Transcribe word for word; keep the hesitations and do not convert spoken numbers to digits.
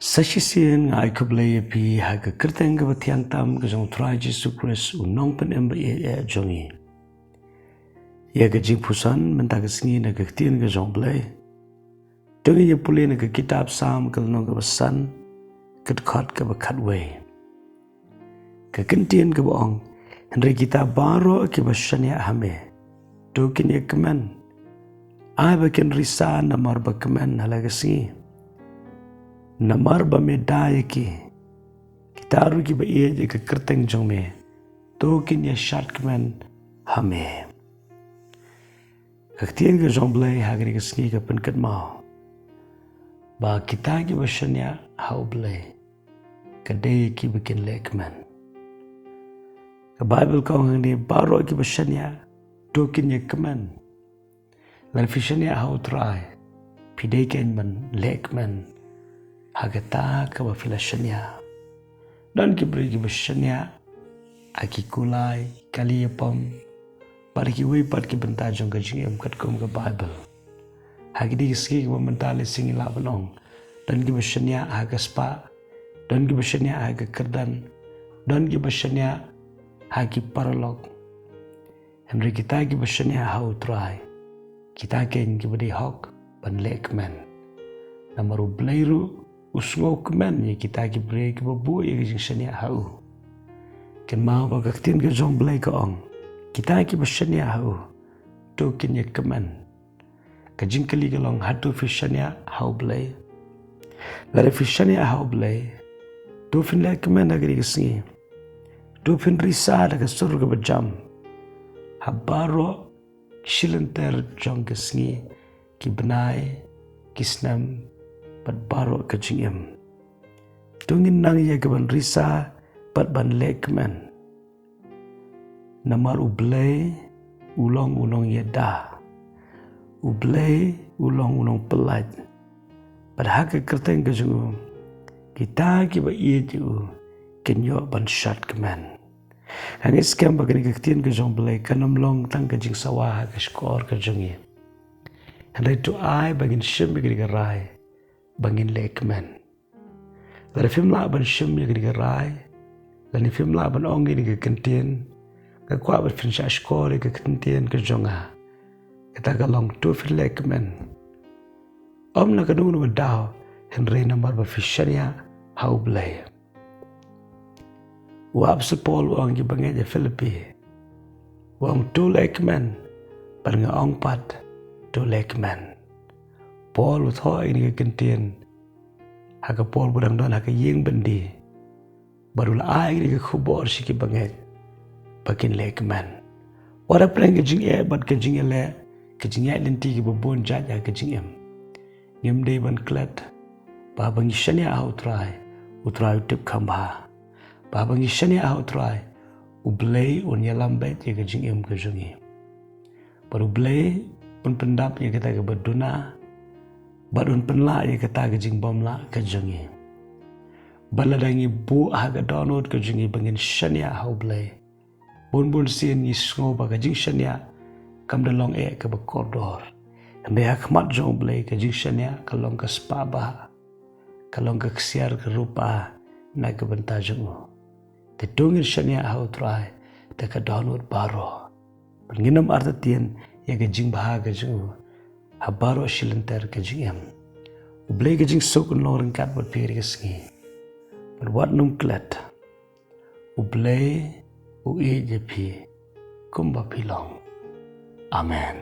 Sa shisien nga ai khublei ïa phi ha ka kyrteng kaba thiang tam ka jong u Trai Jisu Khrist, u nongpynim ba ïeit jong ngi. Ïa ka jingpuson mynta ka sngi na ka ktien ka jong u Blei, to ngin ïa pule na ka kitab Salm ka lynnong kaba san, ka dkhot kaba khatwei. Ka kyntien kaba ong, hynrei kita baroh kiba shaniah ha me, to kin ïa kmen. Ai ba kin risa namar ba kmen ha la ka sngi, namar ba me da ïa ki. Kita ruh kiba ïeit ïa ka kyrteng jong me, to kin ïa shad kmen ha me. Ka ktien ka jong u Blei ha kane ka sngi ka pynkynmaw ba kita kiba shaniah ha u Blei, ka dei kiba kin leh kmen. Ka Baibl ka ong hangne, baroh kiba shaniah to kin ïa kmen. Lada phi shaniah ha u Trai, phi dei kein ban leh kmen ha kata kaba phi la shaniah. Don ki briew kiba shaniah ha ki kulai, kali ïapom, bad ha kiwei pat ki bynta jong ka jingim katkum ka Baibl. Ha kine ki sngi kiba mynta lehse ngi lah ban ong, don kiba shaniah ha ka spah, don kiba shaniah ha ka kyrdan, don kiba shaniah ha ki paralok. Hynrei kita kiba shaniah ha u Trai, kita kein kiba dei hok ban leh kmen. Namar u Blei ruh u sngewkmen ïa kita ki briew kiba buh ïa ka jingshaniah ha u. Kynmaw ba ka ktien ka jong u Blei ka ong, kita kiba shaniah ha u, to kin ïa kmen. Ka jingkylli ka long, hato phi shaniah ha u Blei? Lada phi shaniah ha u Blei, to phin leh kmen ha kane ka sngi. To phin risa da ka sur kaba jam ha baroh ki shilynter jong ka sngi, ki bnai, ki snem, bad baroh ka jingim. To ngin nang ïa ka ban risa bad ban leh kmen. Namar u Blei u long u nongïada. U Blei u long u nongpyllait. Bad ha ka kyrteng ka jong u, kita kiba ïeit ïa u kin ïoh ban shad kmen. Nga ngeit skhem ba kane ka ktien ka jong u Blei kan ym long tang ka jingsawa ha ka shkor ka jong ngi. Hynrei to ai ba ngin shim ïa kane ka rai ba ngin leh kmen. Lada phim lah ban shim ïa kane ka rai, lane phim lah ban ong ïa kane ka kyntien, nga kwah ba phin shah shkor ïa ka kyntien ka jong nga. Kata ka long, to phin leh kmen. Ym na kano kano ka daw, hynrei namar ba phi shaniah ha u Blei. U Apostol Paul u ong ïa ki bangeit ha Philippi, u ong, to leh kmen, bad nga ong pat, to leh kmen. Paul u thoh ïa kane ka kyntien ha ka por ba u dang don ha ka ïing byndi, bad u la ai ïa kane ka khubor sha ki bangeit ba kin leh kmen. Wat hapdeng ka jingeh bad ka jingïaleh, ka jingïaid lynti kiba bun jait ha ka jingim, ngim dei ban klet ba haba ngi shaniah ha u Trai, u Trai u tip kham bha. Ba haba ngi shaniah ha u Trai, u Blei un ïalam beit ïa ka jingim ka jong ngi. Bad u Blei un pyndap ïa kata kaba duna, bad un pynlah ïa kata ka jingbymlah ka jong ngi. Bad lada ngi buh ha ka dohnud ka jong ngi ba ngin shaniah ha u Blei, bun bun sien ngi sngew ba ka jingshaniah kam da long eh kaba kordor. Hynrei ha khmat jong u Blei ka jingshaniah ka long ka spah bah, ka long ka ksiar ka rupa na ka bynta jong u. Te to ngin shaniah ha u Trai da ka dohnud baroh, bad ngin ym artatien ïa ka jingbha ka jong u ha baroh shilynter ka jingim. U Blei ka jingsuk un long ryngkat bad phi ha kane ka sngi. Bad wat nym klet. U Blei u ïeit ïa phi kumba phi long. Amen.